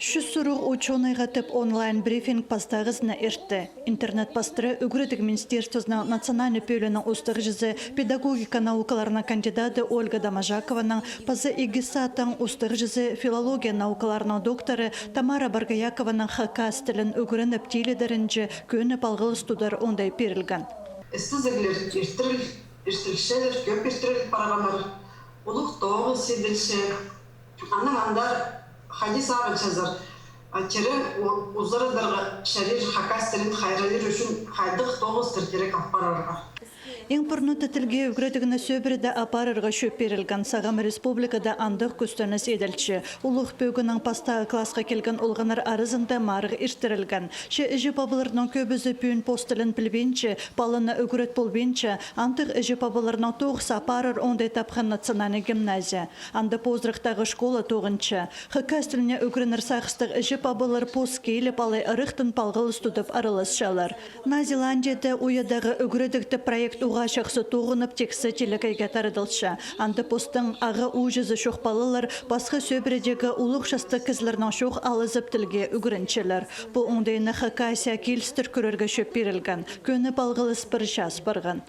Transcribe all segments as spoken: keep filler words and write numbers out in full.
Чӱс сурығ учёнайға тіп онлайн-брифинг пастағызын иртті. Интернет пастыра Ӱгредіг министерствозының национальный пӧлиинің устағҷызы, педагогика наукаларының кандидады Ольга Доможакованың паза игі садтың устағҷызы, филология наукаларының докторы Тамара Боргоякованың хакас тілін ӱгреніп тилідерінҷе кӧні палғалыс тудар оңдай пирілген. Істезіглер иртіріл-, иртірілчелер, кӧп иртіріл парғаннар, улуғ тоғыс иділче. Анаң андар хайди сағынчазар, а, тирең у-, узарадарға чарир хакас тілін хайраллир ӱчӱн хайдағ тоғыстар кирек апарарға. Иң пурнада тілге ӱгредігні сӧбіреде апарарға чӧп пирілген. Сағам республикада андағ кӱстеніс иділче. Улуғ пӧгінең пастағы классха килген олғаннар аразында марығ иртірілген. Че іҷе-пабаларның кӧбізі пӱӱн пос тілін пілбинче, паланы ӱгрет полбинча, андағ іҷе-пабаларның тоғыс апарар оңдай тапхан национальный гимназия. Анда позырахтағы школа тоғынча. Хакас тіліне ӱгренер сағыстығ іҷе-пабалар пос киліп алай ырахтаң палғалыс тудып араласчалар. Наа Зеландияда уядағы ӱгредіг тіп проект уғаа чахсы тоғынып, тиксі телекейге тарадылча. Анда постың ағаа ууҷазы чох палалар пасха сӧбіредегі улуғ частығ кізілернең чоох алызып тілге ӱгренчелер. Пу оңдайны Хакасияа килістір кӧрерге чӧп пирілген. Кӧні палғалыс пір час парған.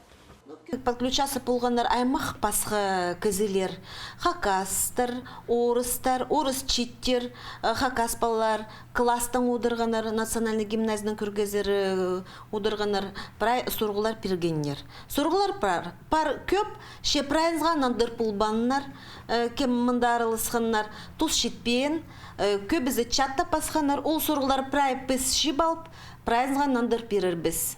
Подключаться полғаннар аймах пасха кізілер. Хакастар, орыстар, орыс чииттер, э, хакас палалар, класстаң одырғаннар, национальный гимназияның кӧргезері, э, одырғаннар, прай сурығлар пиргеннер. Сурығлар пар, пар кӧп, че прайзына нандыр полбааннар, э, кем мында араласханнар, тус читпеен, э, кӧбізі чатта пасханнар, ол сурығлар прай піс чыып алып, прайзына нандыр пирербіс.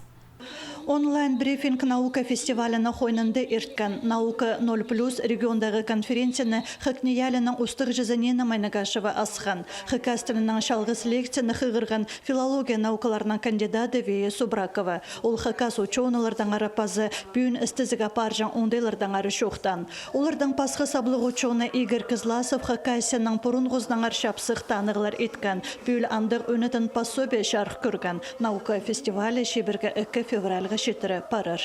Онлайн-брифинг наука фестивалінің хойнында ирткен. «Наука ноль плюс» региондағы конференцияны ХакНИИЯЛИ-нің устағҷызы Нина Майнагашева асхан. Хакас тілінең чалғыс лекцияны хығырған филология наукаларының кандидады Вея Субракова. Ол хакас учёныйлардаңар паза пӱӱн істезіг апарҷаң оңдайлардаңар чоохтаан. Олардаң пасха саблығ учёный Игорь Кызласов Хакасияның пурунғызынаңар чапсых танығлар иткен. Пӱӱл андағ ӧнетін пособие чарых кӧрген. Наука фестивалі чибіргі ікі февральға читіре парар.